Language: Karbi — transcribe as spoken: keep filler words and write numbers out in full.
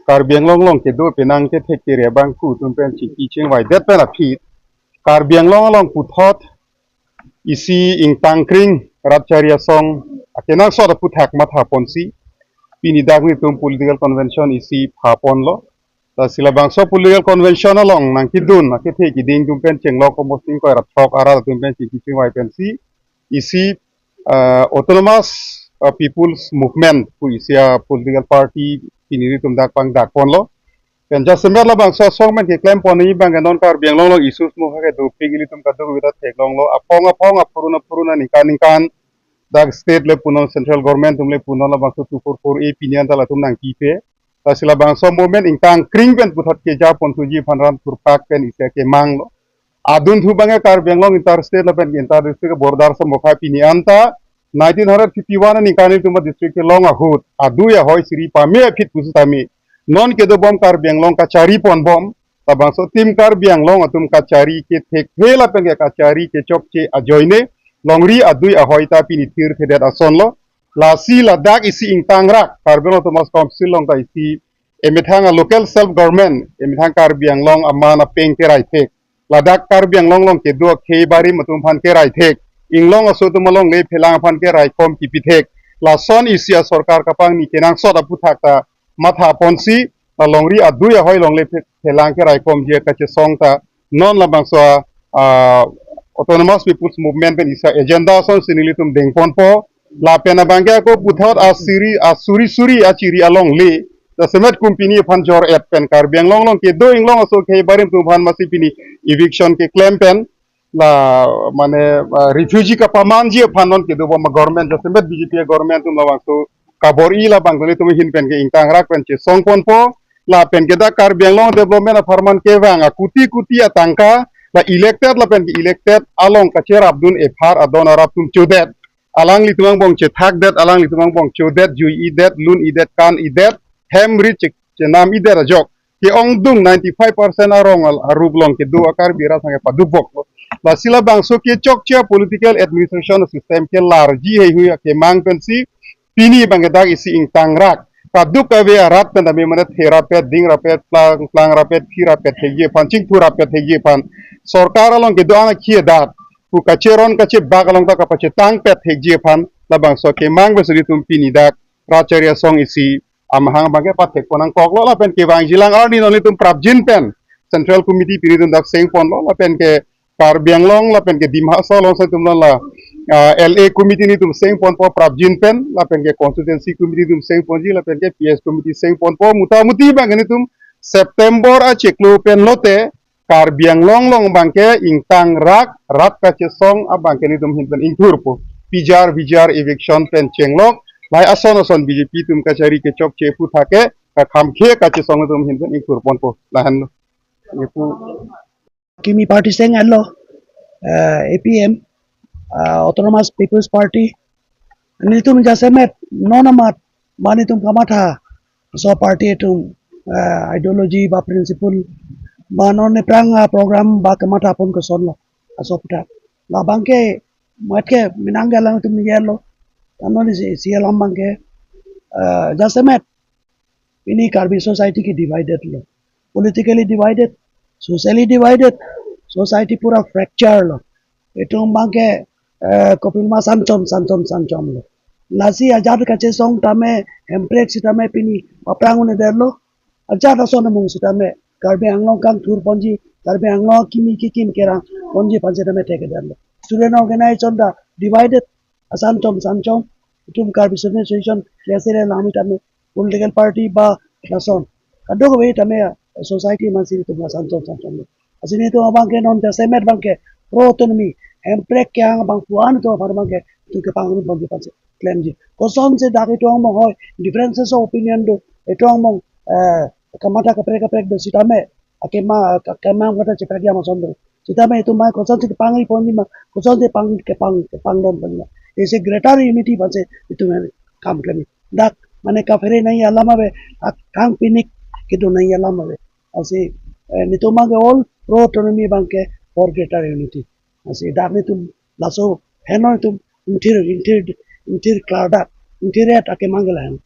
Karbi Anglong along kedo penang kethek kere abangphu atum pen chingki chingvaidet pen aphi Karbi Anglong along puthot isi ingtangkring rat chari asong akenangsot aphuthak mathaponsi pini dak nelitum political convention isi phaponlo. Lasi labangso political convention along nangkedun akethe kiding atum pen chenglok komosting koi rat throk arat atum pen chingki chingvai pensi isi ah, Autonomous ah, People's Movement pu isi a political party pini nelitum dak pangdakponlo. Pen jasemet labangso asong pen keklempon abang non Karbi Anglong along issues mo ke dopik ilitum kadokave ta theklonglo. Aphong aphong, aphurun aphurun, aningkan aningkan dak state le punon, central government atum le punon labangso two four four A pini anta latum nangpipe. Lasi labangso movement ingtangkring pen puthot kejaponji aphan ran thurpak pen isi akemanglo. Adunthu abangke Karbi Anglong inter state lapen inter district border asomokha pini anta nineteen hundred fifty-one aningkan nelitum a district kelong ahut adui ahoi siri pame aphi pusitame non kedobom Karbi Anglong kachariponbom. Labangso Team Karbi Anglong atum kachari kethek he lapen ke kachari kechokche ajoine longri adui ahoi ta pini thirthedet asonlo. Lasi ladak isi ingtangrak Karbi Anglong Autonomous Council along ta isi emethang a local self government, emethang Karbi Anglong aman apeng kerai thek, ladak Karbi Anglong along kedo akhei barim atum aphan kerai thek, inglong aso atum alongle phelang aphan keraikom kipi thek, lason isi a sorkar kapangni kenangsot aphuthak ta mathaponsi la longri adui ahoi longle phe- phelang keraikomji kachesong ta non labangso ah, Autonomous People's Movement pen isi a agenda asonsi nelitum dengponpo. Lapen abangke ako puthot asiri asuri suri achiri alongle jasemet company aphan jor-et pen Karbi Anglong along kedo inglong aso akhei barim atum aphan masi pini eviction keklem pen la mane ah, refugee kapamanji aphan non kedobom a government jasemet B J P a government atum labangso kabor-i labang nelitum ahin pen ke ingtangrak pen chesongponpo. Lapen ke dak Karbi Anglong development apharman kevang a kuti kuti atangka la elected lapen ke elected along kacherapdun ephar adon arap atum chodet. Alanglitum angbong chethakdet, alanglitum angbong chodet, jui-idet, lun-idet, kan-idet, hem ri chek chenam-idet ajok ke-ongdung ninety-five percent arong al- arup along kedo a Karbi rat sangke padukbok. Lasi labangso kechokche a political administration system kelarji heihui akemang pensi pini abangke dak isi ingtangrak kadokave arat pen tame mane therapet, dingrapet, plang, plangrapet, phirapet thekji aphan, chingthurapet thekji aphan, sorkar along kedo-an akhei adat pu kacheron kachebak along ta kapachetangpet thekji aphan labangso akemang pensi nelitum pini dak rat chari asong isi amahang abangke pathekpon nangkoklo lapen kevangjilang arni non nelitum prapjin pen Central Committee pini nelitum dak sengponlo lapen ke Karbi Anglong lapen ke Dima Hasao along si nelitum la ah, L A Committee nelitum sengponpo prapjin pen lapen ke Constituency Committee nelitum sengponji lapen ke P S Committee sengponpo, mutamuti abangke nelitum September achiklo pen lote Karbi Anglong along abangke ingtangrak rat kachesong abangke nelitum ahin pen ingthurpo. P G R, V G R eviction pen chenglok, lahai ason ason B J P atum kachari kechokche aphuthak ke kakhamkhe kachesong atum ahin pen ingthurponpo. Lahenlo. Nelitum kimi party seng-etlo, eh, A P M, ah, Autonomous People's Party. Nelitum jasemet non amat ba nelitum kamatha, so party atum, eh, ideology ba principle ba non aphrang, ah, program ba kamathapon kosonlo, aso aphuthak. Labangke mat ke menang galang atum ni-etlo. Tano ni si, si alam abangke, eh, jasemet pini Karbi society ke divided lo. Politically divided, socially divided, society pura fracture lo. Itum abangke, eh, kopima sanchom, sanchom, sanchom lo. Lasi ajat kachesong tame, hemprek sitame pini paphrang un-edetlo. Ajat ason amung sitame, Karbi Anglong kangthurponji, Karbi Anglong kimi kikim kerangponji aphan sitame thekedetlo. Student organization ta divided, asanchom, sanchom, itum Karbi Student Association, K S A le langmi tame, political party ba lason kadokave tame society mansi itum asanchom sanchom lo. Lasi nelitum abangke non jasemet abangke pro autonomy, hemprek kehang abangphu an itum aphan abangke itum kepangri ponji aphansi klemji. Kosonsi dak itum angbong hoi differences of opinion do, itum angbong, eh, kamatha kaprek kaprek do sitame akema akema kamatha cheprek jam ason do. Sitame itum mai kosonsi kepangri ponji ma, kosonsi pang kepang kepangdon ponji ma. Isi greater unity aphansi itum kam klem. Dak mane kaphere nangji alam ave, ak kangpinik kedo nangji alam ave. Lasi, eh, nelitum abangke all pro autonomy abangke for greater unity. Lasi dak nelitum laso henoi itum ingthir, ingthir, ingthir klardak, ingthir-et akemang ke lahen.